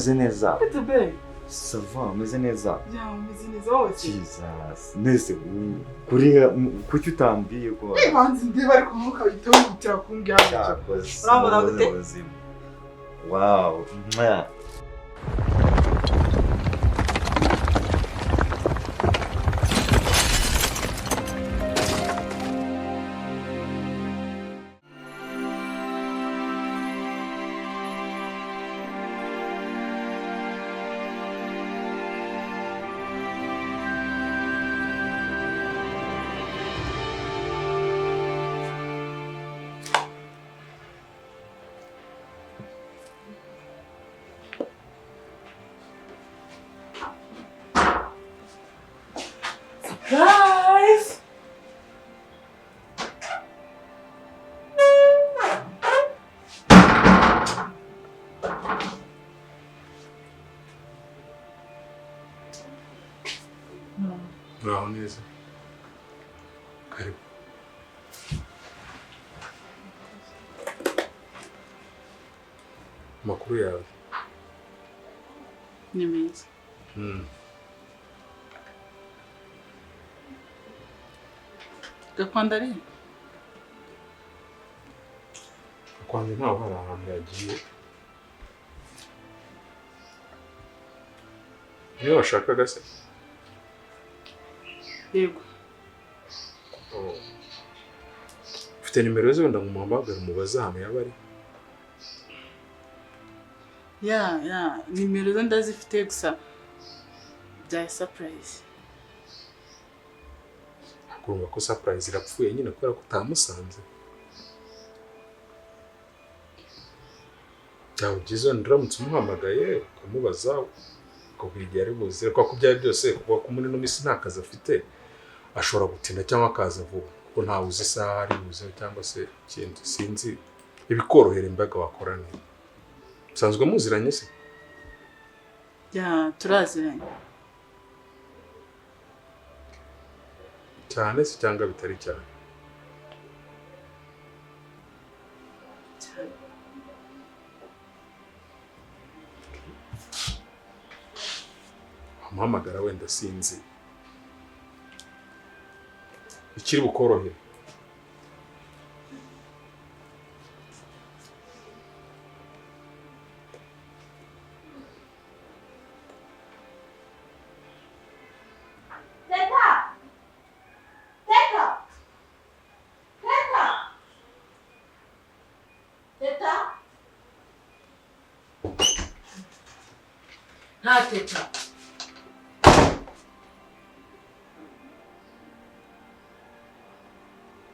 Umeze neza. Bite be? Ça va, umeze neza. Ya, umeze neza wowe se. Jesus. Nese kuriya kuki utambwiye ko Banzi ndeba ariko ntuka wihutira kumbwira gutya. Cyakoze. Urambona gute? Ubuzima. Wow. Mwah. Surprise! Muraho neza. Karibu. Amakuru yawe? Ni meza. Gakwanda ari? Gakwanda ntawe hari ahantu yagiye. Niyo washakaga se? Yego. Ufite nimero ze wenda ngo umuhamagare umubaze ahantu yaba ari? Ya, nimero ze ndazifite gusa bya surprise. Urumva ko surprise irapfuye nyine kubera ko utamusanze. Byaba byiza wenda uramutse umuhamagaye ukamubaza ukabwira igihe ari buze, kuko byaba byose kuko ko muri ino minsi nta kazi afite ashobora gutinda cyangwa akaza vuba kuko ntawe uzi isaha ari buze cyangwa se ikindi, sinzi ibikorohera imbaga wakora neza. Musanzwe muziranye se? Ya, turaziranye. Cyane se cyangwa bitari cyane? Cyane. Wamuhamagara wenda sinzi ikiri bukorohere. Teta! Teta! Teta! Teta! Nta teta.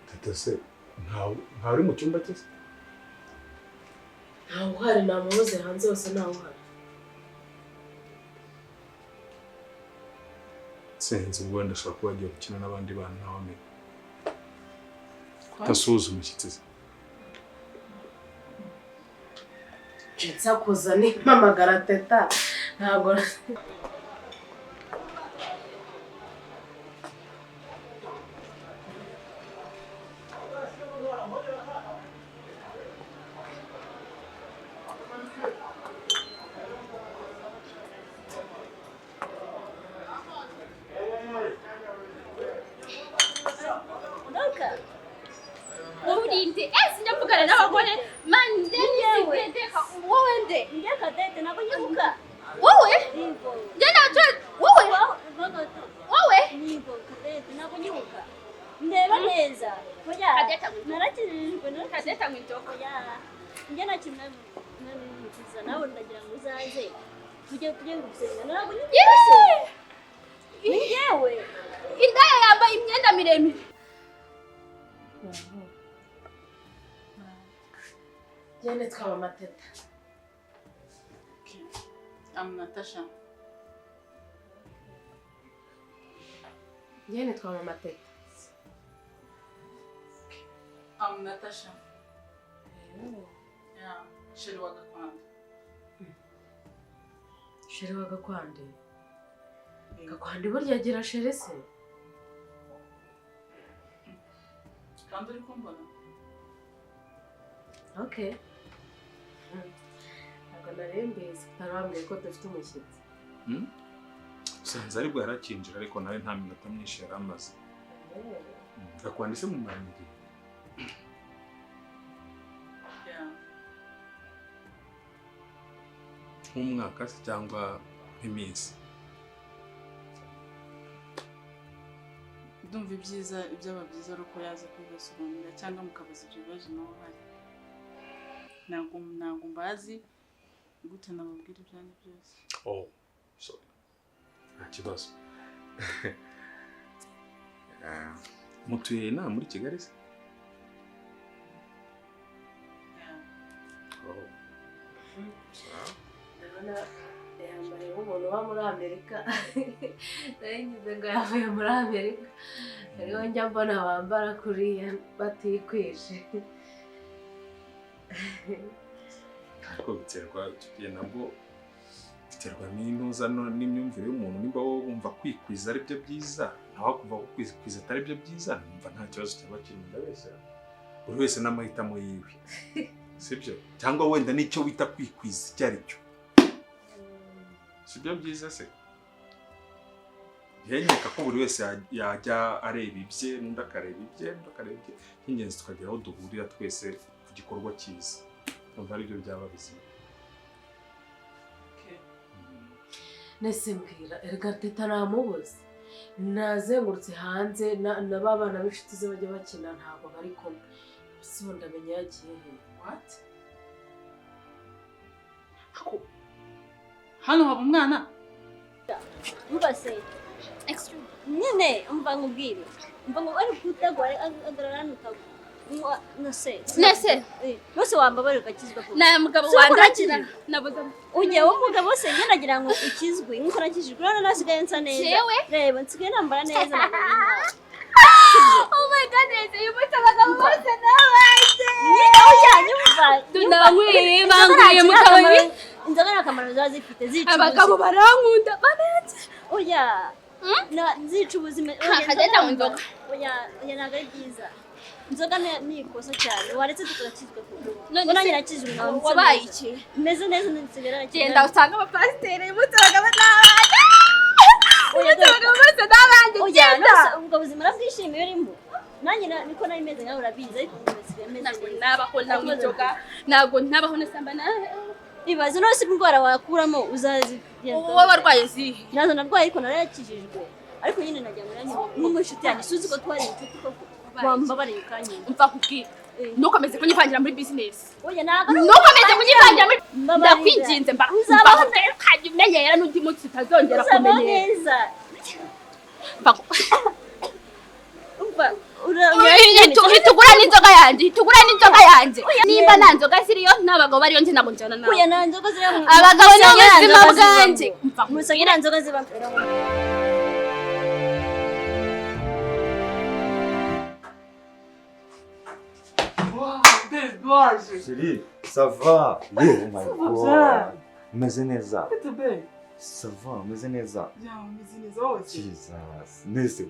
Teta se ntawe uri mu cyumba cye se? Ntawe uhari, namubuze hanze hose ntawe uhari. Sinzi ubwo wenda ashobora kuba agiye gukina n'abandi bana ntawe amenya. Utasuhuza umushyitsi se? Nsakuza nimpamagara teta ntabwo. Urinde ese njya n'abagore mande nisigendeka wowe nde Njye Cadette ntabwo nyibuka. Wowe Yego. njye ntacyo wowe wowe Yego Cadette ntabwo nyibuka. Ndeba neza. Oya. Cadette ngwino. Narakijijwe. Cadette ngwino. Oya. Njye ntacyo mwami nawe ndagira ngo uzaze. Tujye gusenga. Ntabwo nyibuka se. Ni njyewe. Indaya yambaye imyenda miremire. Jene twaba mateta. Okay. I'm Natasha. Jene twaba mateta. I'm Natasha. Yeah, Sheri wa Gakwanda. Sheri wa Gakwanda. Gakwanda burya agira shere se? Kandi uri kumbona? Okay. Ntabwo narembeze utarambwiye ko dufite umushyitsi. Usanze aribwo yarakinjira, ariko nawe nta minota myinshi yari amaze. Gakwandi se mumaranye igihe? Yeah. Nk'umwaka se cyangwa nk'iminsi? Ndumva ibyiza ibyaba byiza ari uko yaza kubibasobanurira cyangwa mukabaza ibyo bibazo nawe uhari. Ntabwo mbazi gute nababwira ibyanjye byose. Oh, sorry. Nta kibazo. Mutuye inaha muri Kigali se? Yeah. Oh. Ndabona yambaye nk'umuntu uba muri Amerika. Nari ngize ngo yavuye muri Amerika. Ariho njya mbona bambara kuriya batikwije. Ariko biterwa, tugiye nabwo biterwa n'intuza n'imyumvire y'umuntu. Nimba wowe wumva kwikwiza ari byo byiza, nawe akumva ko kwikwiza atari byo byiza, numva nta kibazo cyaba kirimo. Ndabeshya, buri wese n'amahitamo yiwe, sibyo? Cyangwa wenda n'icyo wita kwikwiza icyo ari cyo, sibyo byiza se? Nkeka ko buri wese yajya areba ibye, n'undi akareba ibye, n'undi akareba ibye. Icy'ingenzi tukagira aho duhurira twese ku gikorwa cyiza, numva aribyo byaba bizima. Okay. Nese mbwira, erega Teta namubuze. Nazengurutse hanze na ba bana b'inshuti ze bajya bakina, ntabwo bari kumwe. Si ubu ndamenya yagiye he? What? Ako. Hano haba umwana? Umva se nyine, umva nkubwire, umva ngo ari kutagwa agarara hano utagwa nose. Nese. Bose wambabarira ugakizwa koko. Na mugabo Si uko wandagira nakijijwe. nabuze. Ujya w'umugabo se, njye nagira ngo ukizwe nk'uko nakijijwe. Urabona nasigaye nsa neza. Jewe? Reba, nsigaye nambara neza. Oh my goodness, uyu munsi abagabo bose nabanze. Nyine ujya nyumva. Tunanyweye, banguye mu kabari. Inzoga nta kamaro ziba zifite, zica Abagabo ubuzima. barankunda bananze. Oya, na zica ubuzima. Oya, Kagenda mu nzoga. Oya, oya, ntabwo ari byiza. Inzoga ni ikosa cyane. Waretse tugakizwa kuko None ngo nanjye se nakijijwe nkaba nsa wabaye neza. iki? Meze neza, nsigaye narakijijwe. Genda usange abapasiteri, uyu munsi abagabo n'abandi. Oya, Uyu munsi abagabo bose n'abandi. Oya, Genda. nose ubwo buzima urabwishimiye urimo? Nanjye niko nari meze nkawe, urabizi, ariko ubu nsigaye meze Ntabwo neza. nabaho nanywa inzoga, ntabwo nabaho nasambana. Ibaze nose indwara wakuramo uzazi. Wowe warwaye zihe? Nazo narwaye, ariko narayakijijwe. Ariko nyine nagira ngo nanjye nk'umushuti yanjye, suzi ko twari inshuti koko, wambabariye ukanyumva. Umva nkubwire, ntukomeze kunyivangira muri business. Oya, ntabwo ari Ntukomeze kunyivangira muri Mbabarira. Ndakwinginze, mba Uzabaho mba ukajya umenyera n'undi munsi utazongera uzabaho kumenyera. neza. Mba Umva Hita ugura n'inzoga yanjye, hita ugura n'inzoga yanjye. Nimba nta nzoga ziriyo, nta bagabo bariyo, njye ntabwo njyana nawe. Oya, nta nzoga ziri mu Abagabo ni mu rusengero, ubuzima nta nzoga bwanjye. zibamo. Umva Mu rusengero nta nzoga zibamo. Chérie, ça va? Yeah, oh my God. Umeze neza. Ça va, umeze neza. Umeze neza wose. Jesus. Nese,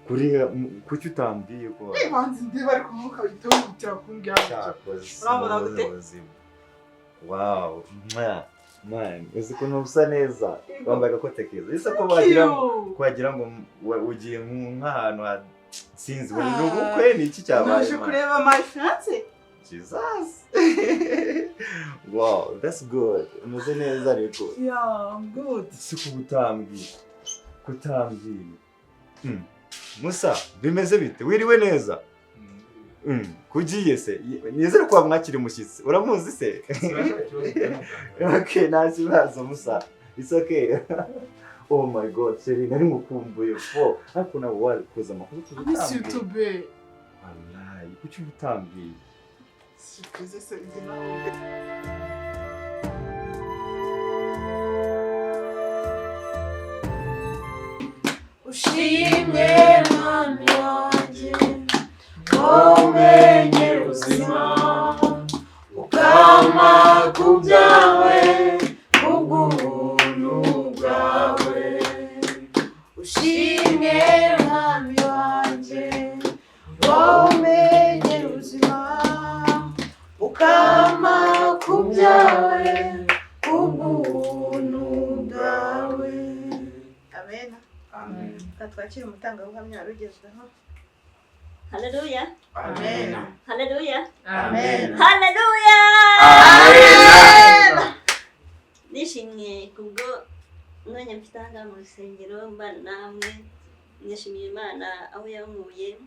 kuriya kuki utambwiye ko Banzi ndeba, ariko umwuka uhita wihutira kumbwira gutyo. cyakoze Urabona mu gute? buzima. Wow. Mwah. Man, uzi ukuntu usa neza. Wambaye agakote keza. Ese ko wagira ngo you. ko wagira ngo ugiye nk'ahantu ha sinzi ngo ni ubukwe, ni iki cyabaye? Naje Man? kureba my fiance. Jesus. Wow, that's good. Umeze neza ariko. Yeah, I'm good. Si kubutambwiye. Kutambwiye. Musa, bimeze bite? Wiriwe neza? Kugiye se? Nizere ko wamwakira umushyitsi. Uramuzi se? Okay, nta kibazo Musa. It's okay. Oh my God, chérie, nari ngukumbuye fo. Ariko nawe wakoze amakuru I miss you too, babe. Wallahi, kuki utambwiye? Surprise se ndi nawe. Ushimwe Mwami wanjye, womenye ubuzima, ukama ku byawe kubw'ubuntu bwawe. Ushimwe Mwami wanjye, womenye ubuzima, ukama ku byawe. Reka twakire umutangabuhamya wari ugezweho. Haleluya. Amen. Haleluya. Amen. Haleluya. Nishimye kubwo umwanya mfite aha ngaha mu rusengero mbana namwe. Nishimiye Imana aho yankuye,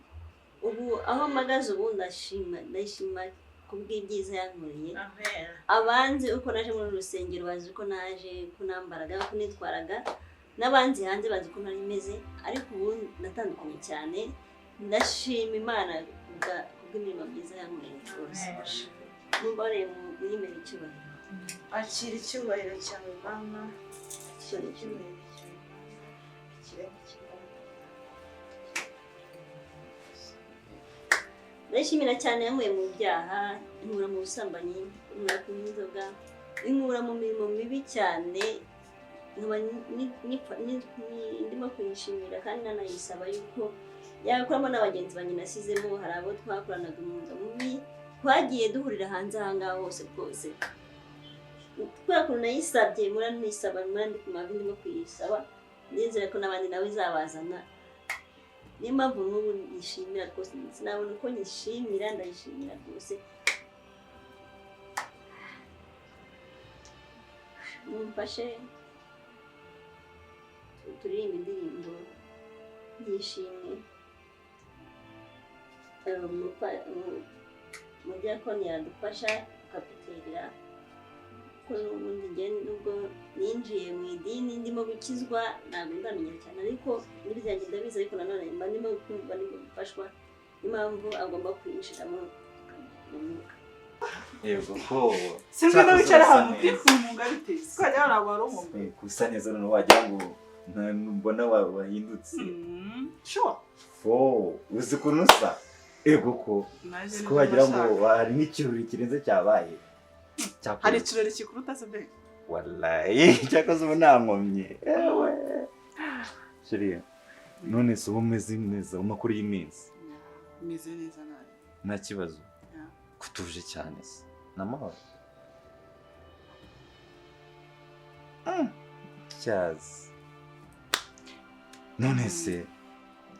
ubu aho mpagaze ubu ndashima, ndayishima kubw'ibyiza yankoreye. Amen. Abanzi uko naje muri uru rusengero bazi uko naje, uko nambaraga, uko nitwaraga, n'abanzi hanze bazi uko nari meze, ariko ubu natandukanye cyane. Ndashima Imana kubw'imirimo myiza yankoreye rwose. Mumbabarire mwimere icyubahiro. Akira icyubahiro cyawe Mama, akira icyubahiro cyawe Mama, akira icyubahiro. Ndayishimira cyane, yankuye mu byaha, inkura mu busambanyi, inkura kunywa inzoga, inkura mu mirimo mibi cyane. Nkaba ndimo kuyishimira kandi nanayisaba yuko yakuramo n'abagenzi banjye nasizemo. Hari abo twakoranaga umwuga mubi, twagiye duhurira hanze aha ngaha hose rwose. Kubera ukuntu nayisabye, muranisaba, murandi ku mavi ndimo kuyisaba, ndizera ko n'abandi nawe izabazana. Niyo mpamvu n'ubu nishimira rwose, sinabona uko nyishimira, ndayishimira rwose. Mumfashe turirimbe indirimbo yishimwe. Umudiyakoni yadufasha ukaduterera, kuko n'ubundi njye nubwo ninjiye mu idini ndimo gukizwa, ntabwo ndamenya cyane, ariko n'ibyanjye ndabizi, ariko nanone mba ndimo kumva ndimo gufashwa. Niyo mpamvu agomba kuyinjiramo mu mwuka. Yego ko. Sinzi Cyakoze wicara urasa ahantu neza. utifunga bite twajya ntabwo wari umugabo. Gusa neza none wagira ngo mbona wahindutse. Sure. Fo uzi ukuntu usa, ego ko Naje siko nibyo wagira ngo nashaka. hari nk'ikirori kirenze cyabaye. Hari Cyakoze ikirori kikuruta se be? Wallahi cyakoze ubu nta nkomyi. Ewe chérie, none se uba umeze neza mu makuru y'iminsi? Meze neza nawe. Nta kibazo? Yeah. Kutuje cyane se n'amahoro cyazi. None se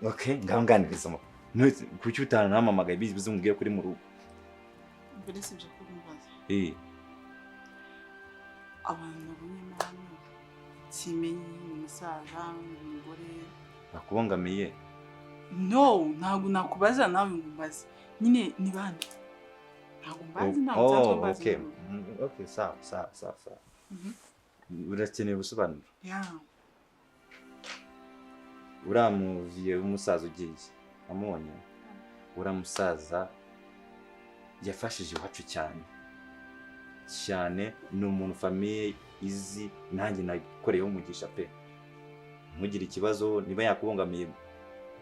okay, ngaho nganiriza None se, kuki utanampamagaye bizi umubwiye kuri mu rugo? Mbere si ibyo kumubaza. Abantu nabonyemo hano simenye ni umusaza, ni umugore. Bakubangamiye? No, ntabwo nakubaza nawe ngo umbaze nyine ni bande, ntabwo mbazi, ntabwo nsanzwe Oh, mbazi. okay. Okay, sawa sawa sawa sawa. Urakeneye ubusobanuro? Yeah. Uriya muviye w'umusaza ugiye wamubonye, uriya musaza yafashije iwacu cyane cyane, ni umuntu famille izi, nanjye nakoreyeho umugisha pe. Ntugire ikibazo, niba yakubangamiye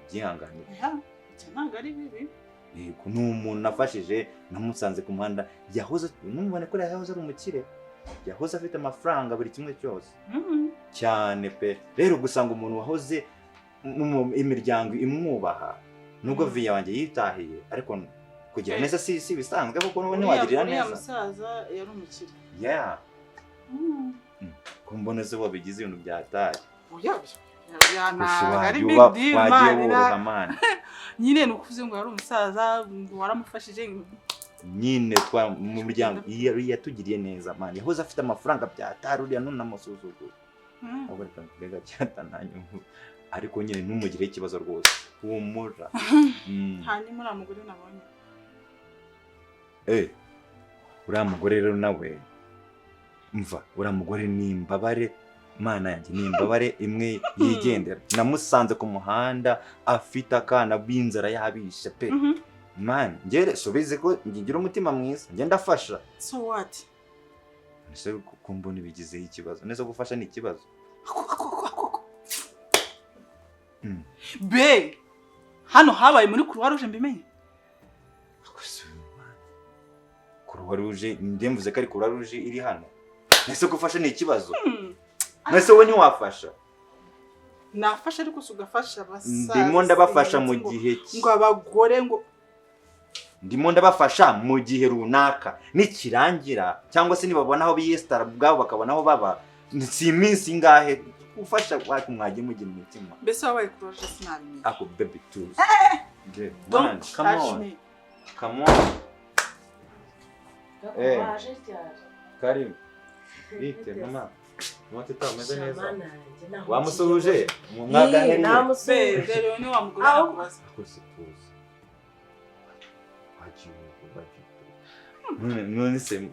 byihanganire. Yeah, ibyo ntabwo ari bibi. Yego, ni umuntu nafashije, namusanze ku muhanda, yahoze numubone ko yahoze ari umukire, yahoze afite amafaranga, buri kimwe cyose. Cyane pe. Rero gusanga umuntu wahoze mu imiryango imwubaha, nubwo viya wanjye yitahiye, ariko kugira neza si ibisanzwe kuko n'ubu ntiwagirira Uriya neza. musaza yari umukire? Yeah. Ko mbona se wabigize ibintu byataye? Oya, ya Gusa ntabwo ari wagiye big deal. wagiye Man. woroha man. Nyine ni ukuvuze ngo yari umusaza, ngo waramufashije. Nyine twa mu muryango yatugiriye neza man, yahoze afite amafaranga byatari, uriya ntunamusuzugure. Ahubwo reka mbega cyatananyuma, ariko nyine ntumugireho ikibazo rwose, humura. Hanyuma uriya mugore nabonye? Uriya mugore rero nawe, mva, uriya mugore ni imbabare, mana yanjye, ni imbabare imwe yigendera. Namusanze ku muhanda afite akana b'inzara yabishe pe. Man, ngere subize ko ngira umutima mwiza, njye ndafasha. So what? Ese ko mbona ibigizeho ikibazo? Neza gufasha ni ikibazo? Be hano habaye muri Croix Rouge mbimenye? Croix Rouge, njye mvuze ko ari Croix Rouge iri hano. Ese gufasha ni ikibazo? Mwese wowe ntiwafasha? Nafasha, ariko si ugafasha abasaza. Ndimo ndabafasha mu Sinzi gihe ngo abagore ngo ndimo ndabafasha mu gihe runaka, nikirangira cyangwa se nibabona aho biyesitara ubwabo, bakabona aho baba, si iminsi ingahe. Gufasha wako mwagiye mugira imitima. Mbese wabaye kuraje sinabimenya. Ako baby, tuzi. Man, Don't come touch on. me. Come on. Eh. Waje ryari? Karibu. Bite mama? Mama Teta, umeze neza? Shamana yanjye, naho Wamusuhuje? ugiye. Mwaganiriye? Namusuhuje. Be rero ni wa mugore Aho- nakubaza. Ako se tuzi. Wagiye wagiye. None se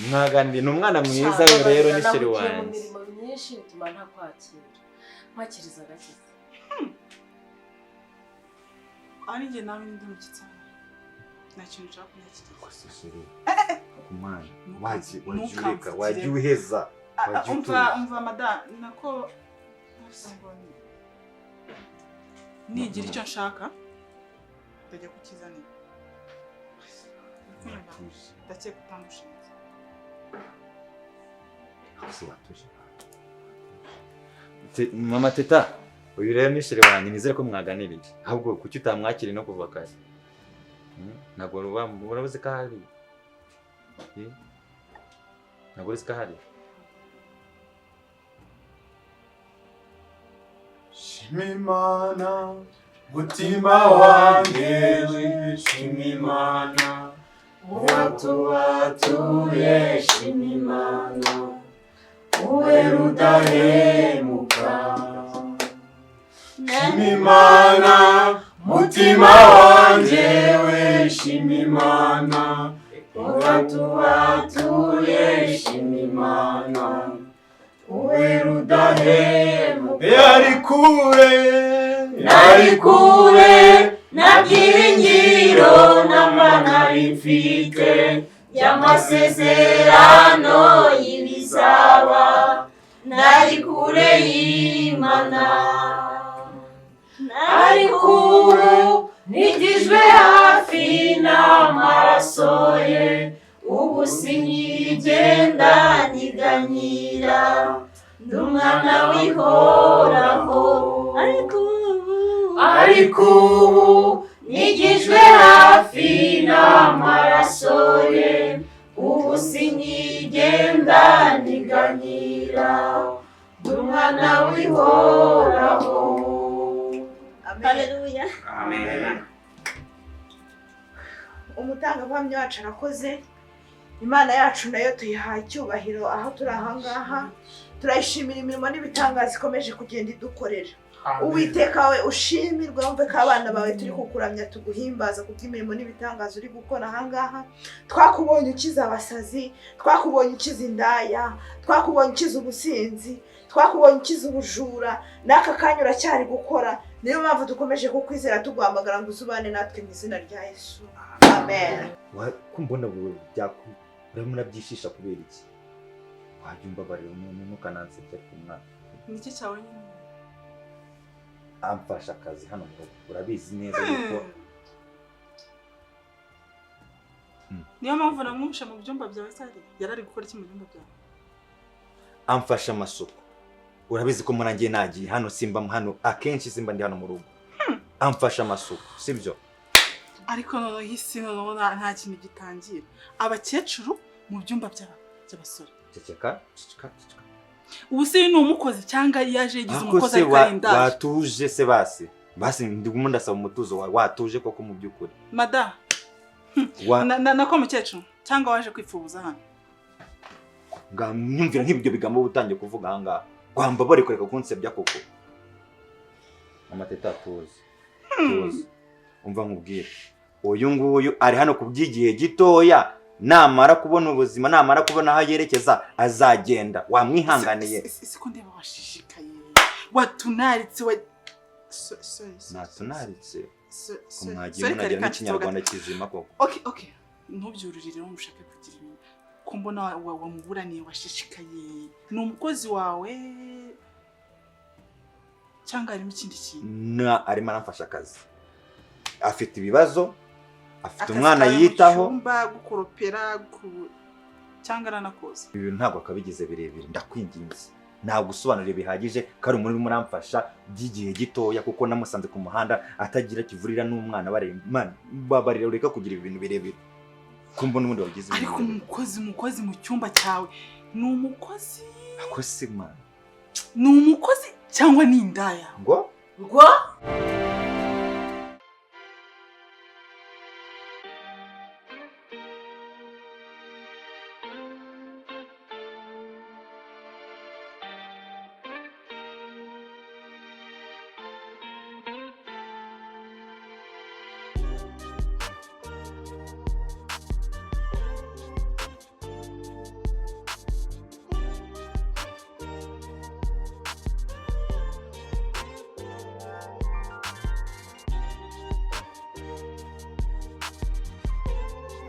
mwaganiriye? Ni umwana mwiza we rero, ni chéri Nahugiye mu wanjye. mirimo myinshi bituma ntakwakira, nkwakiriza agakiza. Ari njye nawe ninde mushyitsi hano? Nta kintu nshaka kunyakiriza. Ako se chéri. Kumana. Wagiye wagiye ureka, Ntukamvugire. wagiye uheza. Wagiye Umva, utuza. umva madamu, nako nigira icyo nshaka ndajya kukizanira. Watuje. Ndakeka utandushinze. Ako se watuje. Mama Teta, uyu rero ni chéri wanjye, nizere ko mwaganiriye. Ahubwo kuki utamwakiriye no kuva kare? Ntabwo urabuze ko ahari? Eh? Ntabwo uzi ko ahari? Shima Imana, mutima wanjye, shima Imana, uwatubatuye, shima Imana, uwera udahemuka. Shima Imana, mutima wanjye we, shima Imana, uwatubatuye, shima Imana, uwera udahemuka. Yari kure, Nari kure, nta byiringiro n'amana mfite y'amasezerano y'ibizaba. Nari kure y'Imana, ariko ubu nigijwe hafi n'amaraso ye. Ubu sinkigenda nyiganyira, ndi umwana w'ihoraho. Ariko ubu, ariko ubu nigijwe hafi n'amaraso ye. Ubu sinkigenda nyiganyira, ndi umwana w'ihoraho. Haleluya. Amen. Umutangabuhamya wacu arakoze. Imana yacu nayo tuyihaye icyubahiro aho turi ahangaha. Turayishimira imirimo n'ibitangaza ikomeje kugenda idukorera. Uwiteka we, ushimirwe. Wumve ko abana bawe turi kukuramya, tuguhimbaza kubw'imirimo n'ibitangaza uri gukora ahangaha. Twakubonye ukiza abasazi, twakubonye ukiza indaya, twakubonye ukiza ubusinzi, twakubonye ukiza ubujura. N'aka kanya uracyari gukora. Niyo mpamvu dukomeje kukwizera, tuguhamagara ngo uzubane natwe, mu izina rya Yesu, amen. Ko mbona wowe byaku urimo urabyishisha kubera iki? Wajya umbabarira umuntu, ntukanansebye ku mwana. Niki cyawe nyine? Amfasha akazi hano mu rugo, urabizi neza yuko Niyo mpamvu namwumvishe mu byumba byawe sari. Yari ari gukora iki mu byumba byawe? Amfasha amasuku. Urabizi ko murangiye nagiye hano, simba hano akenshi, simba ndi hano mu rugo. Amfasha amasuku, sibyo? Ariko noneho isi noneho nta kintu gitangira, abakecuru mu byumba by'abasore. Ceceka, ceceka, ceceka. Ubu se ni umukozi cyangwa yaje yigize Ako umukozi se ariko ari indaya? Watuje se basi? Basi ndimo ndasaba umutuzo wawe. Watuje koko mu by'ukuri? Mada nako mukecuru, cyangwa waje kwipfubuza hano? Nga nyumvira nk'ibyo bigambo uba utangiye kuvuga aha ngaha. Gwamba bari kureka kunsebya koko. Mama Teta, tuzi, tuzi. Umva nkubwire, uyu nguyu ari hano ku by'igihe gitoya. Namara kubona ubuzima, namara kubona aho yerekeza, azagenda. Wamwihanganiye? Siko ndeba washishikaye, watunaritse wa sorry, sorry. Natunaritse? Ko mwagiye Sorry, munagira kare n'ikinyarwanda kizima koko. Okay, ntubyururire rero, mushake kugira ibintu. Ko mbona wamuburaniye, washishikaye, ni umukozi wawe cyangwa harimo ikindi kintu? Na arimo aramfasha akazi, afite ibibazo, afite Akazi umwana kawe mu yitaho. cyumba, gukoropera cyangwa aranakoza? Ibi bintu ntabwo akabigize birebire, ndakwinginze. Ntabwo usobanuriye bihagije ko ari umuntu urimo uramfasha by'igihe gitoya, kuko namusanze ku muhanda atagira kivurira n'umwana bareba. Man, babarira, ureka kugira ibintu birebire, ko mbona ubundi wabigize ibintu Ariko birebire. umukozi mu cyumba cyawe ni umukozi? Ako se man. Ni umukozi cyangwa ni indaya? Ngo Ngo?